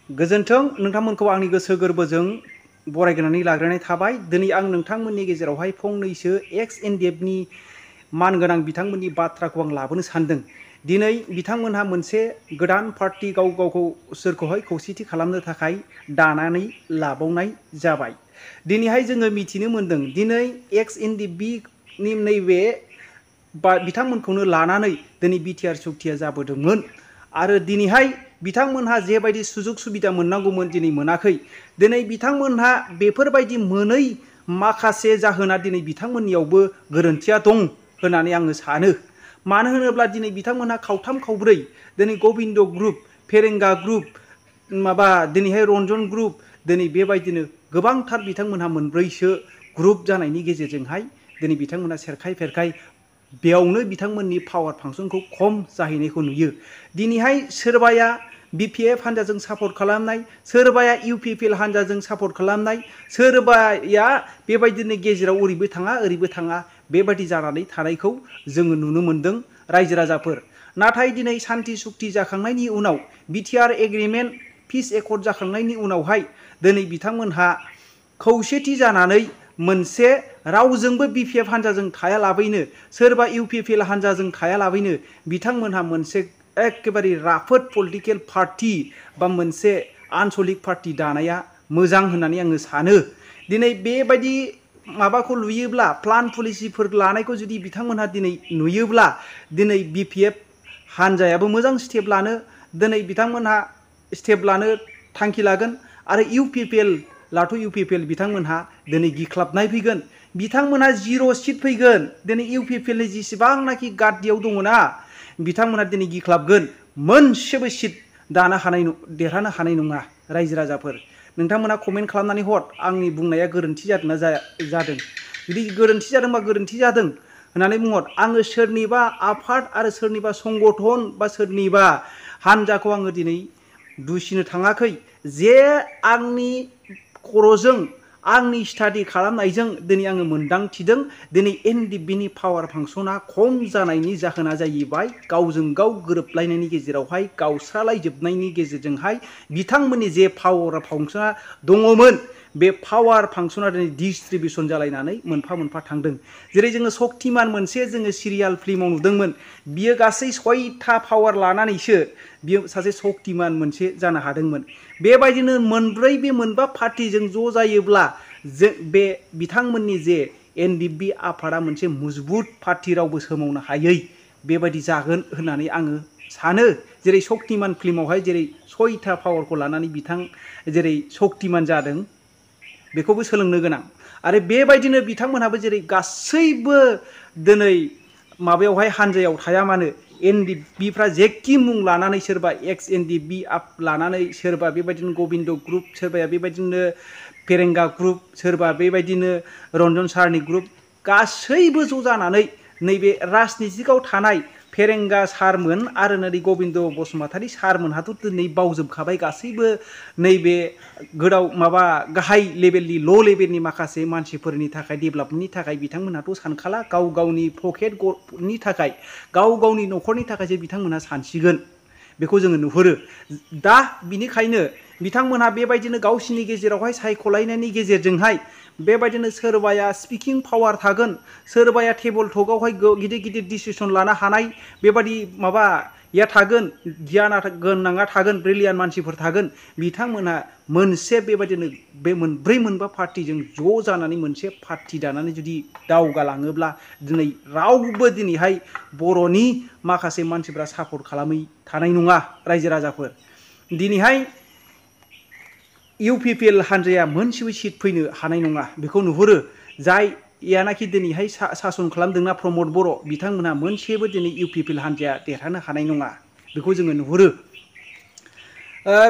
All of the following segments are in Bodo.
गोजोन्थों नोंथांमोनखौ आंनि गोसो गोरबोजों बरायग्रोनानै लाग्रोनाय थाबाय। दिनै आं नोंथांमोननि गेजेरावहाय फंनैसो एक्स एनडिएफनि मानगोनां बिथांमोननि बाथ्राखौ आं लाबोनो सानदों। दिनै बिथांमोनहा मोनसे गोदान पार्टी गावखौ सोरखौहाय खौसेथि खालामनो थाखाय दानानै लाबावनाय जाबाय। दिनैहाय जोङो मिथिनो मोन्दों दिनै एक्स एनडिएफनि नैबे बिथांमोनखौनो लानानै दिनै बिटिआर सुक्तिया जाबोदोंमोन आरो दिनैहाय बिथांमोनहा जेबायदि सुजुग सुबिदा मोननांगौमोन दिनै मोनाखै। दिनै बिथांमोनहा बेफोरबायदि मोनै माखासे जाहोना दिनै बिथांमोननियावबो गोरोन्थिया दं होननानै आङो सानो। मानो होनोब्ला दिनै बिथांमोनहा खावथाम खावब्रै दिनै गबिन्द ग्रुप, फेरेंगा ग्रुप, दिनैहाय रन्जन ग्रुप, दिनै बेबायदिनो गोबांथार बिथांमोनहा मोनब्रैसो ग्रुप जानायनि गेजेरजोंहाय दिनै बिथांमोनहा सेरखाय फेरखाय बेयावनो बिथांमोननि पावार फांसनखौ खम जाहैनायखौ नुयो। दिनैहाय सोरबाया बिपिएफ हान्जाजों सापर्ट खालामनाय, सोरबाया इउपिपिएल हान्जाजों सापर्ट खालामनाय, सोरबाया बेबायदिनो गेजेराव ओरैबो थाङा ओरैबो थाङा बेबायदि जानानै थानायखौ जोङो नुनो मोन्दों रायजो राजाफोर। नाथाय दिनै सान्ति सुक्ति जाखांनायनि उनाव बिटिआर एग्रिमेन्ट पिस एकर्ड जाखांनायनि उनावहाय दिनै बिथांमोनहा खौसेथि जानानै मोनसे रावजोंबो बिपिएफ हान्जाजों थायालाबैनो, सोरबा इउपिपिएल हान्जाजों थायालाबैनो बिथांमोनहा मोनसे एखेबारे राफोद पलिटिकेल पार्टी बा मोनसे आनसलिक पार्टी दानाया मोजां होननानै आङो सानो। दिनै बेबायदि माबाखौ नुयोब्ला प्लान पलिसिफोर लानायखौ जुदि बिथांमोनहा दिनै नुयोब्ला दिनै बिपिएफ हान्जायाबो मोजां स्टेप लानो दिनै बिथांमोनहा स्टेप लानो थांखि लागोन आरो इउपिपिएलआथ' इउपिपिएल बिथांमोनहा दिनै गिख्लाबनाय फैगोन। बिथांमोनहा 0 सिट फैगोन। दिनै इउपिपिएलनि जेसेबांनाखि गाद्दियाव दङना बिथांमोनहा दिनै गिख्लाबगोन। मोनसेबो सिट देरहानो हानाय नङा रायजो राजाफोर। नोंथांमोना कमेन्ट खालामनानै हर आंनि बुंनाया गोरोन्थि जादोंना जादों। जुदि गोरोन्थि जादोंबा गोरोन्थि जादों होननानै बुंहर। आङो सोरनिबा आफाद आरो सोरनिबा संगठन बा सोरनिबा हान्जाखौ आङो दिनै दुसिनो थाङाखै। जे आंनि खर'जों आंनि स्टाडि खालामनायजों दिनै आङो मोन्दांथिदों दिनै एनडिएफबिनि पावार फांसना खम जानायनि जाहोना जाहैबाय गावजों गाव गोरोबलायनायनि गेजेरावहाय गावस्रालायजोबनायनि गेजेरजोंहाय बिथांमोननि जे पावार फांसना दङमोन बे पावार फांसना दिनै डिस्ट्रिबिउसन जालायनानै मोनफा मोनफा थांदों। जेरै जोङो शक्तिमान मोनसे जोङो सिरियाल फिल्माव नुदोंमोन। बियो गासै 6था पावार लानानैसो बियो सासे शक्तिमान मोनसे जानो हादोंमोन। बेबायदिनो मोनबा पार्टिजों ज' जायोब्ला बे बिथांमोननि जे एनडिएफबि आफादा मोनसे मजबुत पार्टी रावबो सोमावनो हायै बेबायदि जागोन होननानै आङो सानो। जेरै शक्तिमान फिल्मावहाय जेरै 6था पावारखौ लानानै जेरै शक्तिमान जादों बेखौबो सोलोंनो गोनां। आरो बेबायदिनो बिथांमोनहाबो जेरै गासैबो दिनै माबायावहाय हान्जायाव थाया मानो एनडिएफबिफ्रा जेखि मुं लानानै सोरबा एक्स एनडिएफबि लानानै सोरबा बेबायदिनो गबिन्द ग्रुप, सोरबाया बेबायदिनो फेरेंगा ग्रुप, सोरबा बेबायदिनो रन्जन सारनि ग्रुप गासैबो ज' जानानै नैबे राजनितिकआव थानाय फेरेंगा सारमोन आरो नै गबिन्द बसुमतारी सारमोनहाथ' दिनै बावजोबखाबाय गासैबो नैबे गाहाय लेभेलनि ल' लेभेलनि माखासे मानसिफोरनि थाखाय डेभेलपमेन्टनि थाखाय बिथांमोनहाथ' सानखाला गाव गावनि पकेटनि थाखाय गाव गावनि न'खरनि थाखायसो बिथांमोनहा सानसिगोन बेखौ जोङो नुहुरो। दा बिनिखायनो बिथांमोनहा बेबायदिनो गावसिनि गेजेरावहाय सायख'लायनायनि गेजेरजोंहाय बेबायदिनो सोरबाया स्पिकिं पावार थागोन, सोरबाया टेबोल टकआवहाय गिदिर गिदिर डिसिसन लानो हानाय बेबायदि माबाया थागोन, गियाना गोनाङा थागोन, ब्रिलियान मानसिफोर थागोन। बिथांमोनहा मोनसे बेबायदिनो बे मोनबा पार्टिजों ज' जानानै मोनसे पार्टी दानानै जुदि दावगालाङोब्ला दिनै रावबो दिनैहाय बर'नि माखासे मानसिफ्रा सापर्ट खालामै थानाय नङा रायजो राजाफोर। दिनैहाय इउपिपिएल हान्जाया मोनसेबो सिट फैनो हानाय नङा बेखौ नुहुरो। जाययानाखि दिनैहाय सासन खालामदोंना प्रमद बर' बिथांमोनहा मोनसेबो दिनै इउपिपिएल हान्जाया देरहानो हानाय नङा बेखौ जोङो नुहुरो।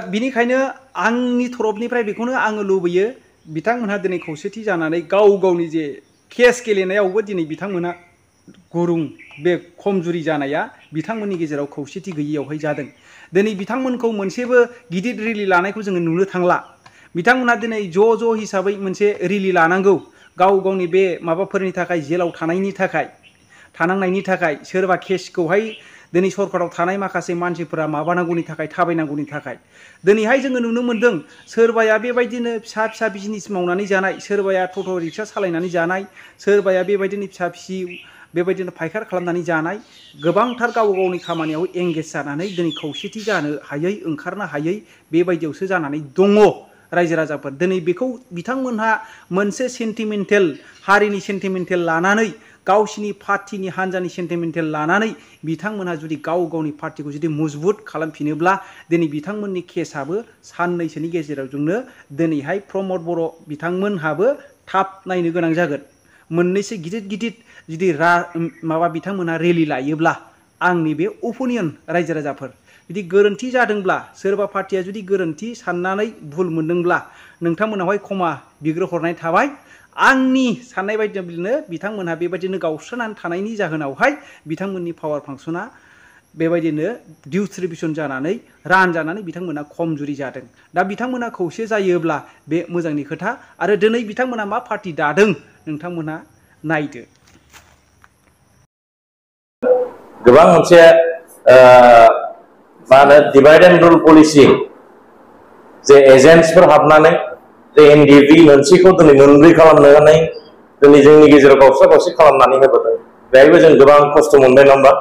बिनिखायनो आंनि तरफनिफ्राय बेखौनो आङो लुबैयो बिथांमोनहा दिनै खौसेथि जानानै गाव गावनि जे केस गेलेनायावबो दिनै बिथांमोना गुरुं बे खमजुरि जानाया बिथांमोननि गेजेराव खौसेथि गैयियावहाय जादों। दिनै बिथांमोनखौ मोनसेबो गिदिर रेलि लानायखौ जोङो नुनो थांला। बिथांमोनहा दिनै ज' हिसाबै मोनसे रेलि लानांगौ गाव गावनि बे माबाफोरनि थाखाय जेलाव थानांनायनि थाखाय सोरबा केसखौहाय दिनै सरकाराव थानाय माखासे मानसिफोरा माबानांगौनि थाखाय थाबायनांगौनि थाखाय दिनैहाय जोङो नुनो मोन्दों सोरबाया बेबायदिनो फिसा फिसा बिजनेस मावनानै जानाय सोरबाया टट' रिक्सा सालायनानै जानाय सोरबाया बेबायदिनो फिसा फिसि बेबायदिनो फायखार खालामनानै जानाय गोबांथार गाव गावनि खामानियाव एंगेज जानानै दिनै खौसेथि जानो हायै ओंखारनो हायै बेबायदियावसो जानानै दङ रायजो राजाफोर दिनै बेखौ बिथांमोनहा मोनसे सेन्टिमेन्टेल हारिनि सेन्टिमेन्टेल लानानै गावसिनि पार्टिनि हान्जानि सेन्टिमेन्टेल लानानै बिथांमोनहा जुदि गाव गावनि पार्टिखौ जुदि मजबुत खालामफिनोब्ला दिनै बिथांमोननि केसआबो साननैसोनि गेजेराव जोंनो दिनैहाय प्रमद बर' बिथांमोनहाबो थाब नायनो गोनां जागोन मोननैसो गिदिर गिदिर जुदि माबा बिथांमोनहा रेलि लायोब्ला आंनि बे अपिनियन रायजो राजाफोर बिदि गोरोन्थि जादोंब्ला सोरबा पार्टिया जुदि गोरोन्थि साननानै भुल मोनदोंब्ला नोंथांमोनावहाय क्षमा बिग्रोहरनाय थाबाय आंनि साननाय बायदिनो बिथांमोनहा बेबायदिनो गावस्रानानै थानायनि जाहोनावहाय बिथांमोननि पावार फांसना बेबायदिनो डिस्ट्रिबिउसन जानानै रानजानानै बिथांमोना खमजुरि जादों दा बिथांमोना खौसे जायोब्ला बे मोजांनि खोथा आरो दिनै बिथांमोना मा पार्टि दादों नोंथांमोना नायदो गोबां मोनसे मा होनो डिभाइड एन्ड रुल पलिसि जे एजेन्टसफोर हाबनानै जे एनडिएफबि मोनसेखौ दिनै मोनब्रै खालामनानै दिनै जोंनि गेजेराव गावस्रा गावस्रि खालामनानै होबोदों बेहायबो जों गोबां खस्थ' मोनबाय नङा होमबा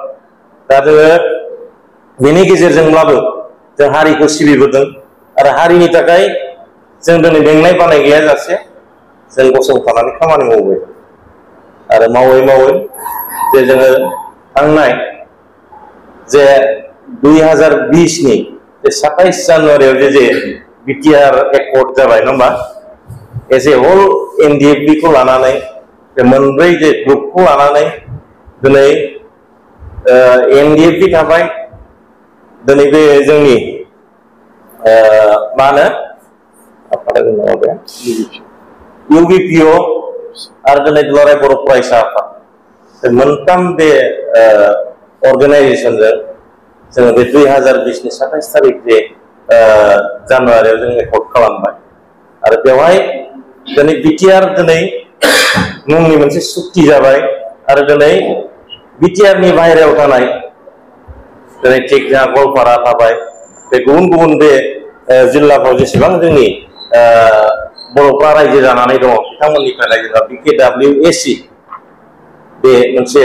दा जोङो बेनि गेजेरजोंब्लाबो जों हारिखौ सिबिबोदों आरो हारिनि थाखाय जों दिनै मेंनाय बानाय गैयाजासे जों गसंथानानै खामानि मावबाय आरो मावै मावै जे जोङो थांनाय जे 2020 नि 27 जानुवारियाव जे बिटिआर एकर्ड जाबाय नङा होमबा एज ए होल एनडिएफबि खौ लानानै बे मोनब्रै जे ग्रुपखौ लानानै दिनै एनडिएफबि थाबाय दिनै बे जोंनि मा होनो इउबिपिअ आरो दिनै दुलाराय बर' फरायसा आफाद मोनथाम बे अर्गेनाइजेसनजों जोङो बे 2020 नि 27 थारिख जे जानुवारियाव जों एकर्ड खालामबाय आरो बेवहाय दिनै बिटिआर दिनै मुंनि मोनसे सुक्ति जाबाय आरो दिनै बिटिआरनि बाहेरायाव थानाय दिनै थिग जोंहा गवालपारा थाबाय बे गुबुन गुबुन बे जिल्लाफ्राव जेसेबां जोंनि बर'फ्रा रायजो जानानै दङ बिथांमोननिफ्राय जोंहा बिकेडब्लिउएसि बे मोनसे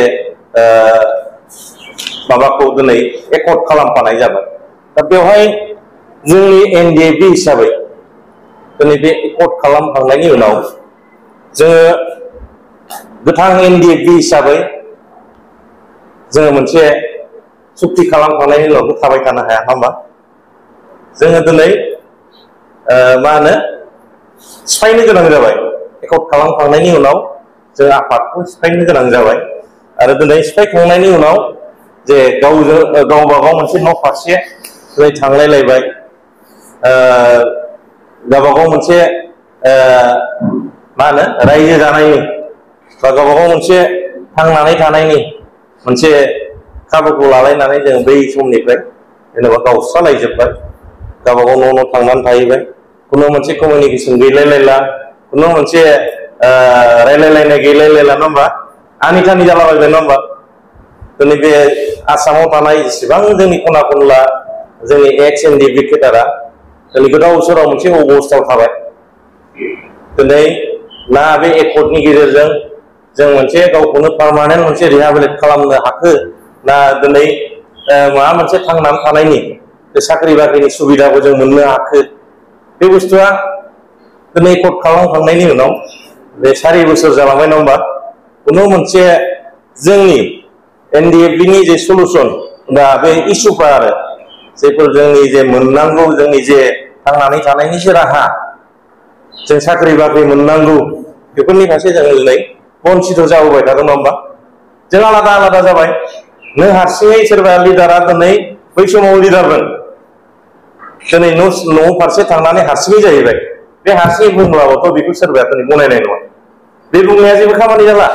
माबाखौ दिनै एकर्ड खालामफानाय जाबाय दा बेवहाय जोंनि एनडिएफबि हिसाबै दिनै बे एकर्ड खालामखांनायनि उनाव जोङो गोथां एनडिएफबि हिसाबै जोङो मोनसे सुक्ति खालामखांनायनि उनावबो थाबाय थानो हाया नङा होमबा जोङो दिनै मा होनो सिफायनो गोनां जाबाय एकर्ड खालामखांनायनि उनाव जों आफादखौ सिफायनो गोनां जाबाय आरो दिनै सिफायखांनायनि उनाव जे गावजों गावबागाव मोनसे न' फारसे दिनै थांलायलायबाय गावबागाव मोनसे मा होनो रायजो जानायनि बा गावबागाव मोनसे थांनानै थानायनि मोनसे खाबुखौ लालायनानै जों बै समनिफ्राय जेनेबा गावस्रालायजोब्बाय गावबागाव न' न' थांनानै थाहैबाय खुनु मोनसे कमिउनिकेसन गैलायलायला खुनु मोनसे रायलायलायनाय गैलायलायला नङा होमबा आनि थानि जालाबायबाय नङा होमबा दिनै बे आसामाव थानाय जेसेबां जोंनि खना खनला जोंनि एक्स एनडिएफबि केडारा दिनै गोदाव सोराव मोनसे अबस्थायाव थाबाय दिनै ना बे एकर्डनि गेजेरजों जों मोनसे गावखौनो पार्मानेन्ट मोनसे रिहाबिलिट खालामनो हाखो ना दिनै माबा मोनसे थांनानै थानायनि बे साख्रि बाख्रिनि सुबिदाखौ जों मोननो हाखो बे बुस्थुआ दिनै एकर्ड खालामखांनायनि उनाव बे 4 बोसोर जालांबाय नङा होमबा खुनु मोनसे जोंनि एनडिएफबिनि जे सलुसन दा बे इस्युफ्रा आरो जायफोर जोंनि जे मोननांगौ जोंनि जे थांनानै थानायनि जे राहा जों साख्रि बाख्रि मोननांगौ बेफोरनि फारसे जों दिनै बन्सित जाबोबाय थादों नङा होमबा जों आलादा आलादा जाबाय नों हारसिङै सोरबा लिडारा दिनै बै समाव लिडारमोन दिनै न' फारसे थांनानै हारसिङै जाहैबाय बे हारसिङै बुंब्लाबोथ' बेखौ सोरबाया दिनै गनायनाय नङा बे बुंनाया जेबो खामानि जाला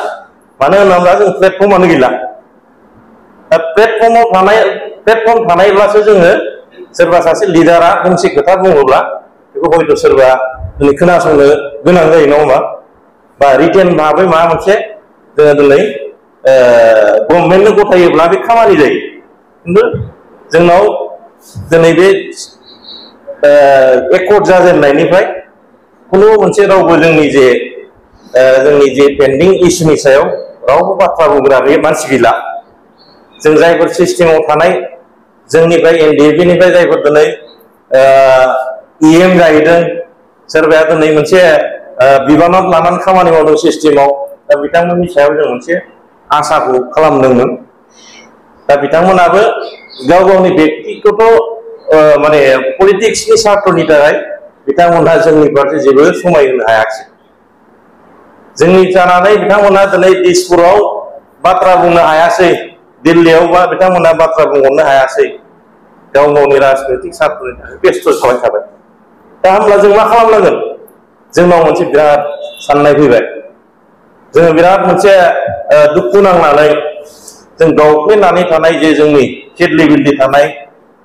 मानो होनोब्ला जों प्लेटफर्मानो गैला दा प्लेटफर्म थानायब्लासो जोङो सोरबा सासे लिडारा फंसे खोथा बुङोब्ला बेखौ हयथ' सोरबा दिनै खोनासंनो गोनां जायो नङा होमबा बा रिटेन भाबै माबा मोनसे जोङो दिनै गभर्नमेन्टनो गथायोब्ला बे खामानि जायो खिन्थु जोंनाव दिनै बे एकर्ड जाजेननायनिफ्राय खुनु मोनसे रावबो जोंनि जे पेन्डिं इस्युनि सायाव रावबो बाथ्रा बुंग्रा बे मानसि गैला। जों जायफोर सिस्टेमाव थानाय जोंनिफ्राय NDFB निफ्राय जायफोर दिनै EM जाहैदों, सोरबाया दिनै मोनसे बिबानाव लानानै खामानि मावदों सिस्टेमाव, दा बिथांमोननि सायाव जों मोनसे आसाखौ खालामदोंमोन। दा बिथांमोनाबो गाव गावनि बेक्तिगत माने पलिटिक्सनि स्वार्थनि थाखाय बिथांमोनहा जोंनि फारसे जेबो समाय होनो हायाखिसै। जोंनि जानानै बिथांमोना दिनै दिसपुराव बाथ्रा बुंनो हायासै, दिल्लीयाव बिथांमोना बाथ्रा बुंहरनो हायासै, गाव गावनि राजनैतिक स्वार्थनि थाखाय बेस्थ' थाबाय थाबाय। दा होमब्ला जों मा खालामनांगोन? जोंनाव मोनसे बिराद साननाय फैबाय। जोङो बिराद मोनसे दुखु नांनानै जों गावफ्लेनानै थानाय जे जोंनि केडलिबिलिटि थानाय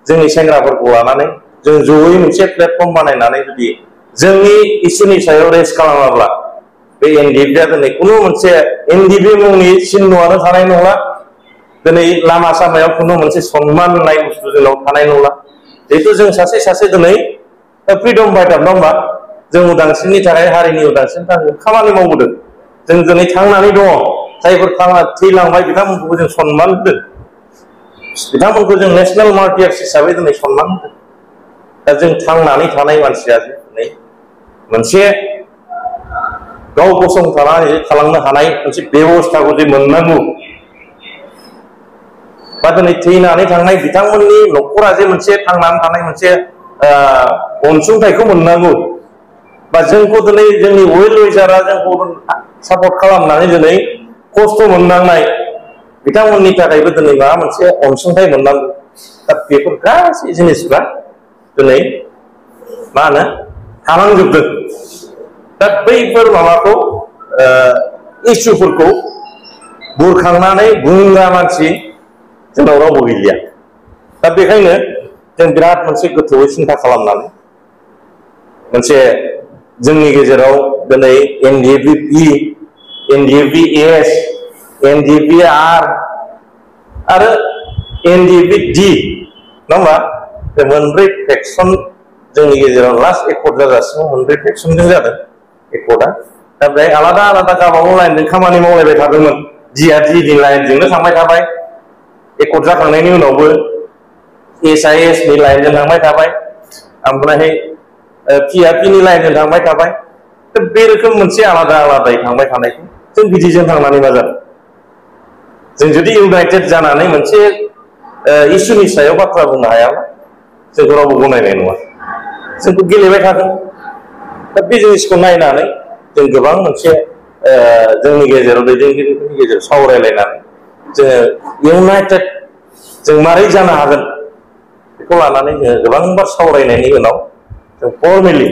जोंनि सेंग्राफोरखौ लानानै जों जयै मोनसे प्लेटफर्म बानायनानै जुदि जोंनि इस्युनि सायाव रेज खालामाब्ला बे NDFB दिनै खुनु मोनसे NDFB मुंनि चिन्हआनो थानाय नंला। दिनै लामा सामायाव खुनु मोनसे सनमान होननाय बुस्थु जोंनाव थानाय नंला। जिहेतु जों सासे दिनै फ्रिडम फाइटार, नङा होमबा? जों उदांस्रिनि थाखाय, हारिनि उदांस्रिनि थाखाय खामानि मावबोदों। जों दिनै थांनानै दङ। जायफोर थैलांबाय बिथांमोनखौबो जों सनमान होदों। बिथांमोनखौ जों नेसनेल मार्टियार्स हिसाबै दिनै सनमान होदों। दा जों थांनानै थानाय मानसिया दिनै मोनसे गाव गसंथानानै थालांनो हानाय मोनसे बेबस्थाखौ जे मोननांगौ, बा दिनै थैनानै थांनाय बिथांमोननि न'खरा जे मोनसे थांनानै थानाय मोनसे अनसुंथाइखौ मोननांगौ, बा जोंखौ दिनै जोंनि वेल उइजारा जोंखौ सापर्ट खालामनानै दिनै खस्थ' मोननांनाय बिथांमोननि थाखायबो दिनै माबा मोनसे अनसुंथाइ मोननांगौ। दा बेफोर गासै जिनिसफ्रा दिनै मा होनो थालांजोबदों। दा बैफोर माबाखौ इस्युफोरखौ बुरखांनानै बुंग्रा मानसि जोंनाव रावबो गैलिया। दा बेखायनो जों बिराद मोनसे गोथौयै सिन्था खालामनानै मोनसे जोंनि गेजेराव दिनै NDFB, NDFB-S, NDFB-R आरो NDFB-D, नङा होमबा? बे मोनब्रै फेक्सन जोंनि गेजेराव लास्ट एकर्ड जाजासिमाव मोनब्रै फेक्सनजों जादों एकर्डआ। दा बेहाय आलादा आलादा गावबागाव लाइनजों खामानि मावलायबाय थादोंमोन। जिया जिनि लाइनजोंनो थांबाय थाबाय। एकर्ड जाखांनायनि उनावबो SI-S नि लाइनजों थांबाय थाबाय, ओमफ्राय PRP नि लाइनजों थांबाय थाबाय। दा बे रोखोम मोनसे आलादा आलादायै थांबाय थानायखौ जों बिदिजों थांनानै मा जादों? जों जुदि इउनाइटेड जानानै मोनसे इस्युनि सायाव बाथ्रा बुंनो हायाब्ला जोंखौ रावबो गनायनाय नङा। जोंखौ गेलेबाय थागोन। दा बे जिनिसखौ नायनानै जों गोबां मोनसे जोंनि गेजेराव दैदेनगिरिफोरनि गेजेराव सावरायलायनानै जोङो इउनाइटेड जों मारै जानो हागोन बेखौ लानानै जोङो गोबांबार सावरायनायनि उनाव जों फर्मेलि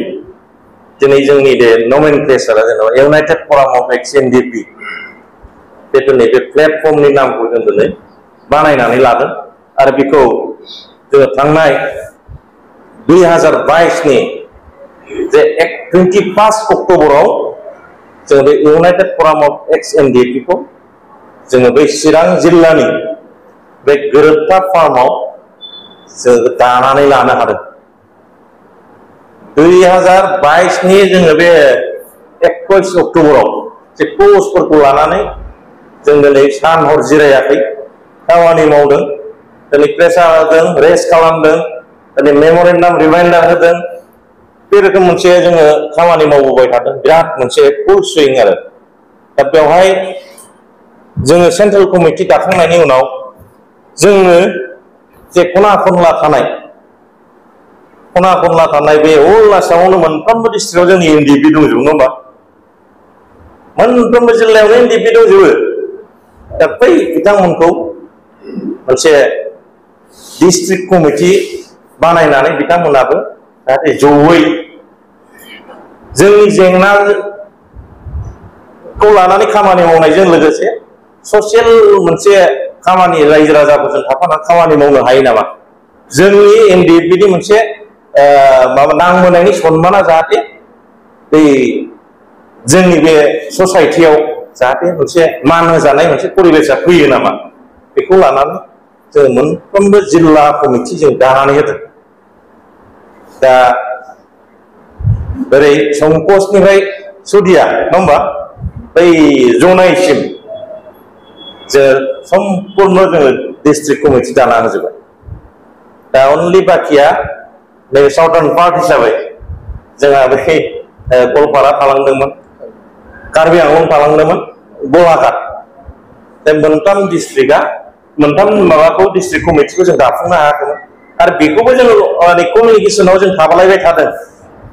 दिनै जोंनि बे नमेनक्लेचारआ जेनेबा इउनाइटेड फराम अफ एक्स-NDFB, बे दिनै बे प्लेटफर्मनि नामखौ जों दिनै बानायनानै लादों। आरो बेखौ जोङो थांनाय 2022 नि जे 25 अक्ट'बराव जों बे इउनाइटेड फराम अफ एक्स-NDFB खौ जोङो बै चिरां जिल्लानि बे गोरोबथा फार्माव जोङो दानानै लानो हादों। 2022 नि जोङो बे 21 अक्ट'बराव जे पस्टफोरखौ लानानै जों दिनै सान हर जिरायाखै, खामानि मावदों। दिनै प्रेसार होदों, रेस्ट खालामदों, दिनै मेम'रेन्डाम रिमाइन्डार होदों। बे रोखोम मोनसे जोङो खामानि मावबोबाय थादों। बिराद मोनसे फुल सुइं आरो। दा बेवहाय जोङो सेन्ट्रेल कमिटि दाखांनायनि उनाव जोङो जे खना खनला थानाय बे अल आसामावनो मोनफ्रोमबो डिस्ट्रिक्टआव जोंनि NDFB दंजोबो, नङा होमबा? मोनफ्रोमबो जिल्लायावनो NDFB दंजोबो। दा बै बिथांमोनखौ मोनसे डिस्ट्रिक्ट कमिटि बानायनानै बिथांमोनाबो जाहाथे जयै जोंनि जेंनाखौ लानानै खामानि मावनायजों लोगोसे ससियेल मोनसे खामानि रायजो राजाफोरजों थाफानानै खामानि मावनो हायो नामा? जोंनि NDFB नि मोनसे माबा नांबोनायनि सनमाना जाहाथे बै जोंनि बे ससाइटियाव जाहाथे मोनसे मान होजानाय मोनसे परिबेसा फैयो नामा? बेखौ लानानै जों मोनफ्रोमबो जिल्ला कमिटि जों दानानै होदों। दा ओरै संकसनिफ्राय सुदिया नङा होमबा बै जनाइसिम जों सम्पूर्ण जोङो डिस्ट्रिक्ट कमिटि दाना होजोबबाय। दा अनलि बाखिया नैबे साउथार्न पार्ट हिसाबै जोंहा बै गवालपारा थालांदोंमोन, कार्बि आंलं थालांदोंमोन, गलाघाट। दा मोनथाम डिस्ट्रिक्टआ मोनथाम माबाखौ डिस्ट्रिक्ट कमिटिखौ जों दाफुंनो हायाखैमोन आरो बेखौबो जोङो कमिउनिकेसनाव जों थाबालायबाय थादों।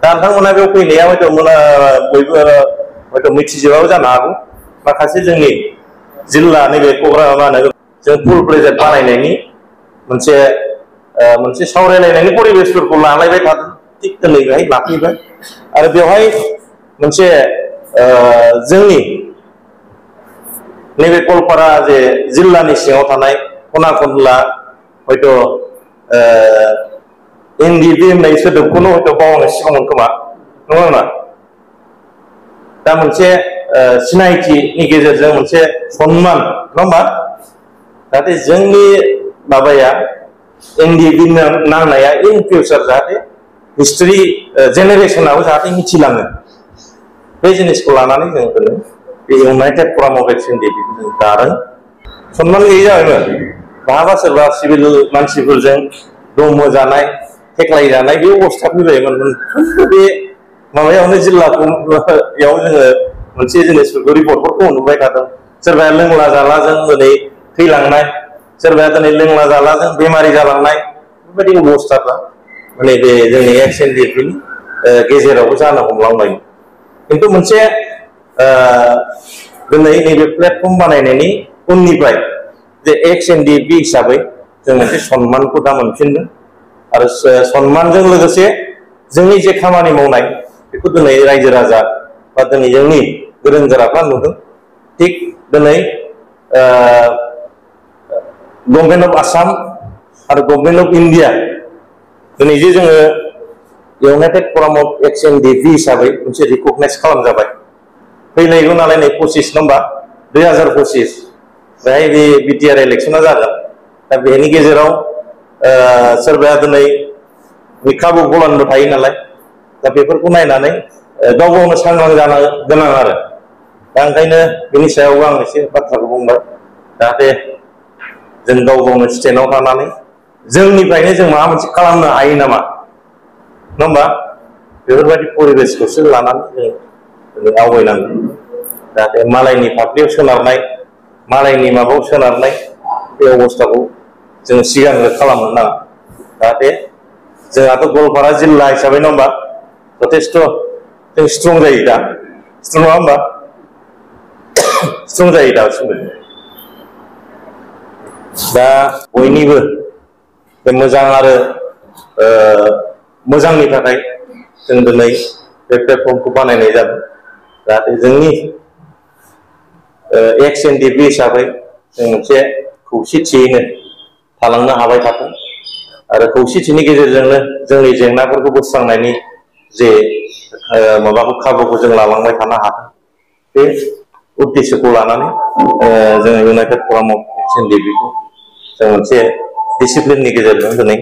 दा नोंथांमोना बेयाव फैनाया बयबो हयथ' मिथिजोबाबो जानो हागौ। माखासे जोंनि जिल्ला नैबे क'क्राझार मा होनो जों फुल प्रेजेन्ट बानायनायनि मोनसे सावरायलायनायनि परिबेसफोरखौ लालायबाय थादों। थिग दिनै बेहाय लाफैबाय आरो बेवहाय मोनसे जोंनि नैबे गवालपारा जे जिल्लानि सिङाव थानाय खना खनला हयथ' एनडिएफबि होननाय सोदोबखौनो हयथ' बावनो सिगांमोन खोमा नङा होनबा? दा मोनसे सिनायथिनि गेजेरजों मोनसे सनमान नङा होमबा? जाहाथे जोंनि माबाया एनडिएफबि नांनाया इन फिउचार जाहाथे हिस्ट्रि जेनेरेसनाबो जाहाथे मिथिलाङो। बे जिनिसखौ लानानै जों दिनै बे इउनाइटेड फराम अफ एक्स एनडिएफबिखौ जों दादों। सनमान गैयै जाबायमोन। बहाबा सोरबा सिभिल मानसिफोरजों दम होजानाय थेख्लाय जानाय बे अबस्था फैबायमोन। बे माबायावनो जिल्लाखौ जोङो मोनसे जिनिसफोरखौ रिपर्टफोरखौ नुबाय थादों। सोरबाया लोंला जालाजों दिनै थैलांनाय, सोरबाया दिनै लोंला जालाजों बेमारि जालांनाय, बेबायदि अबस्थाफ्रा माने बे जोंनि एक्स एनडिएफबिनि गेजेरावबो जानो हमलांबाय। खिन्थु मोनसे दिनै नैबे प्लेटफर्म बानायनायनि उननिफ्राय जे एक्स एनडिएफबि हिसाबै जों मोनसे सनमानखौ दा मोनफिनदों आरो सनमानजों लोगोसे जोंनि जे खामानि मावनाय बेखौ दिनै रायजो राजा बा दिनै जोंनि गोरों गोराफ्रा नुदों। थिग दिनै गभर्नमेन्ट अफ आसाम आरो गभर्नमेन्ट अफ इन्डिया दिनै जे जोङो इउनाइटेड फराम अफ एक्स एनडिएफबि हिसाबै मोनसे रिकगनाइज खालामजाबाय। फैलायगौ नालाय नै 25 नम्बर 2025 बेहाय बे बिटिआर इलेक्सना जागोन। दा बेनि गेजेराव सोरबाया दिनै खाबु गलानबो थायो नालाय, दा बेफोरखौ नायनानै गाव गावनो सांग्रां जानो गोनां आरो। दा ओंखायनो बेनि सायावबो आं एसे बाथ्राखौ बुंबाय। जाहाथे जों गाव गावनो स्टेन्डआव थानानै जोंनिफ्रायनो जों माबा मोनसे खालामनो हायो नामा नङा होमबा? बेफोरबायदि परिबेसखौसो लानानै जों आवगायनांगोन। जाहाथे मालायनि फाफ्लियाव सोनारनाय, मालायनि माबायाव सोनारनाय बे अबस्थाखौ जों सिगांग्रो खालामनो नाङा। जाहाथे जोंहाथ' गवालपारा जिल्ला हिसाबै नङा होमबा जथेस्थ' जों स्ट्रं जायो दा, स्ट्रं नङा होमबा? स्ट्रं जायो दासिमबो। दा बयनिबो बे मोजां आरो मोजांनि थाखाय जों दिनै बे प्लेटफर्मखौ बानायनाय जादों। जाहाथे जोंनि एक्स एनडिएफबि हिसाबै जों मोनसे खौसेथियैनो थालांनो हाबाय थाथों आरो खौसेथिनि गेजेरजोंनो जोंनि जेंनाफोरखौ बोस्रांनायनि जे माबाखौ खाबुखौ जों लालांबाय थानो हाथों। बे उद्देশ্যखौ लानानै जोङो इउनाइटेड फराम अफ एक्स एनडिएफबिखौ जों मोनसे डिसिप्लिननि गेजेरजों दिनै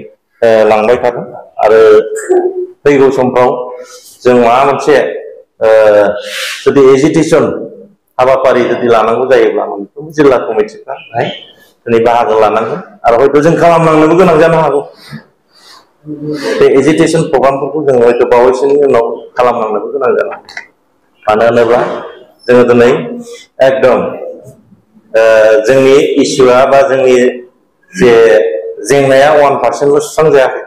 लांबाय थादों आरो फैगौ समफ्राव जों माबा मोनसे जुदि एजिटेसन हाबाफारि जुदि लानांगौ जायोब्ला मोनफ्रोमबो जिल्ला कमिटिफ्रा बेहाय दिनै बाहागो लानांगोन आरो हयथ' जों खालामलांनोबो गोनां जानो हागौ। बे एजिटेसन प्रग्रामफोरखौ जों हयथ' बावैसोनि उनाव खालामलांनोबो गोनां जानो हागौ। मानो होनोब्ला जोङो दिनै एकदम जोंनि इसुआ बा जोंनि जे जेंनाया 1%बो सुस्रांजायाखै।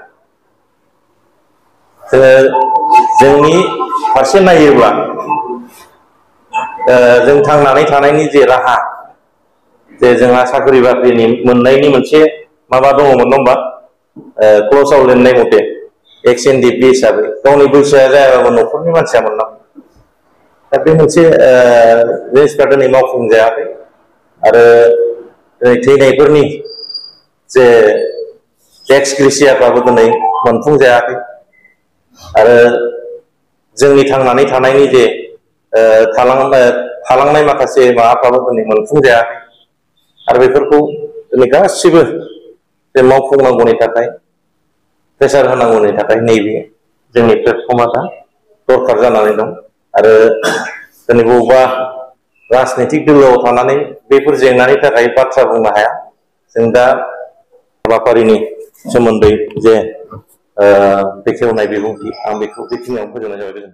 जोंनि फारसे नायोब्ला जों थांनानै थानायनि जे राहा, जे जोंहा साख्रि बाख्रिनि मोननायनि मोनसे माबा दङमोन नङा होमबा? क्लसाव लिरनाय मथे एक्स एनडिएफबि हिसाबै गावनि बैसोआ जायाबाबो न'खरनि मानसिया मोननांगौ। दा बे मोनसे जिनिसफ्रा दिनै मावफुंजायाखै आरो थैनायफोरनि जे टेक्स ग्रेसियाफ्राबो दिनै मोनफुंजायाखै आरो जोंनि थांनानै थानायनि जे थालांनाय माखासे माबाफ्राबो दिनै मोनफुंजायाखै आरो बेफोरखौ दिनै गासिबो जे मावफुंनांगौनि थाखाय प्रेसार होनांगौनि थाखाय नैबे जोंनि प्लेटफर्मा दा दरखार जानानै दं। आरो दिनै बबेबा राजनितिक दोलोआव थानानै बेफोर जेंनानि थाखाय बाथ्रा बुंनो हाया। जों दा हाबाफारिनि सोमोन्दै जे बेखेवनाय बिबुंथि आं बेखौ बेखिनियावनो फोजोबनाय जाबाय।